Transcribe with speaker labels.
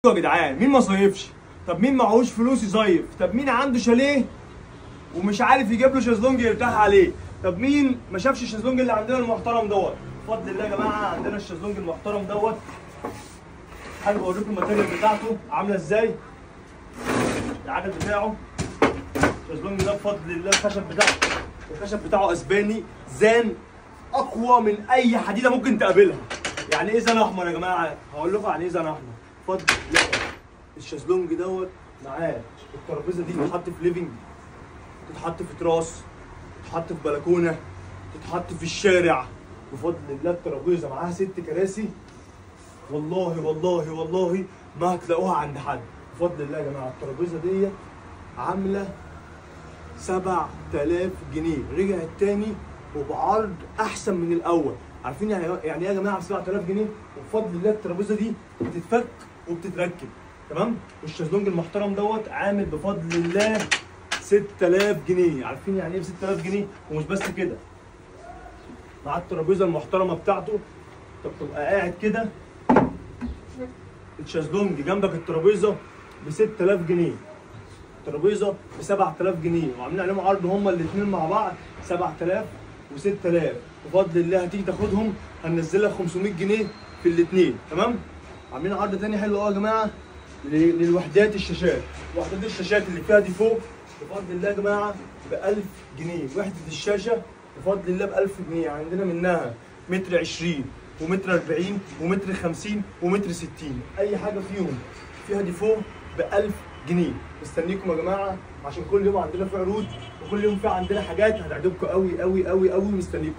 Speaker 1: يا جدعان؟ مين ما صيفش؟ طب مين معهوش فلوس يصيف؟ طب مين عنده شاليه ومش عارف يجيب له شезلونج يرتاح عليه؟ طب مين ما شافش الشезلونج اللي عندنا المحترم دوت؟ بفضل الله يا جماعة عندنا الشезلونج المحترم دوت. حابب اوريكم ال material بتاعته عامله ازاي، العجل بتاعه. الشезلونج ده بفضل الله الخشب بتاعه اسباني زان، اقوى من اي حديده ممكن تقابلها. يعني ايه زان احمر يا جماعة؟ هقول لكم يعني ايه زان احمر. بفضل الله الشезلونج دوت معاه الترابيزة دي تتحط في living، تتحط في تراس، تتحط في بلكونة، تتحط في الشارع. بفضل الله الترابيزة معاها 6 كراسي، والله والله والله ما هتلاقوها عند حد. بفضل الله يا جماعة الترابيزة دي عامله 7000 جنيه، رجعت تاني وبعرض احسن من الاول. عارفين يعني ايه يا جماعة 7000 جنيه؟ وبفضل الله الترابيزة دي بتتفك وبتتركب، تمام؟ والشезلونج المحترم دوت عامل بفضل الله 6000 جنيه. عارفين يعني ايه ب 6000 جنيه؟ ومش بس كده، مع الترابيزة المحترمة بتاعته انت بتبقى قاعد كده، الشезلونج جنبك الترابيزة ب 6000 جنيه، الترابيزة ب 7000 جنيه، وعاملين عليهم عرض هما الاثنين مع بعض 7000 و6000. بفضل الله هتيجي تاخدهم هننزل لك 500 جنيه في الاثنين، تمام؟ عاملين عرض تاني حلو قوي يا جماعة للوحدات الشاشات، وحدات الشاشات اللي فيها ديفو بفضل الله يا جماعة ب 1000 جنيه، وحده الشاشة بفضل الله ب 1000 جنيه. عندنا منها متر 20 ومتر 40 ومتر 50 ومتر 60، اي حاجة فيهم فيها ديفو ب 1000 جنيه. مستنيكم يا جماعة عشان كل يوم عندنا في عروض وكل يوم في عندنا حاجات هتعجبكم قوي قوي قوي قوي. مستنيكم.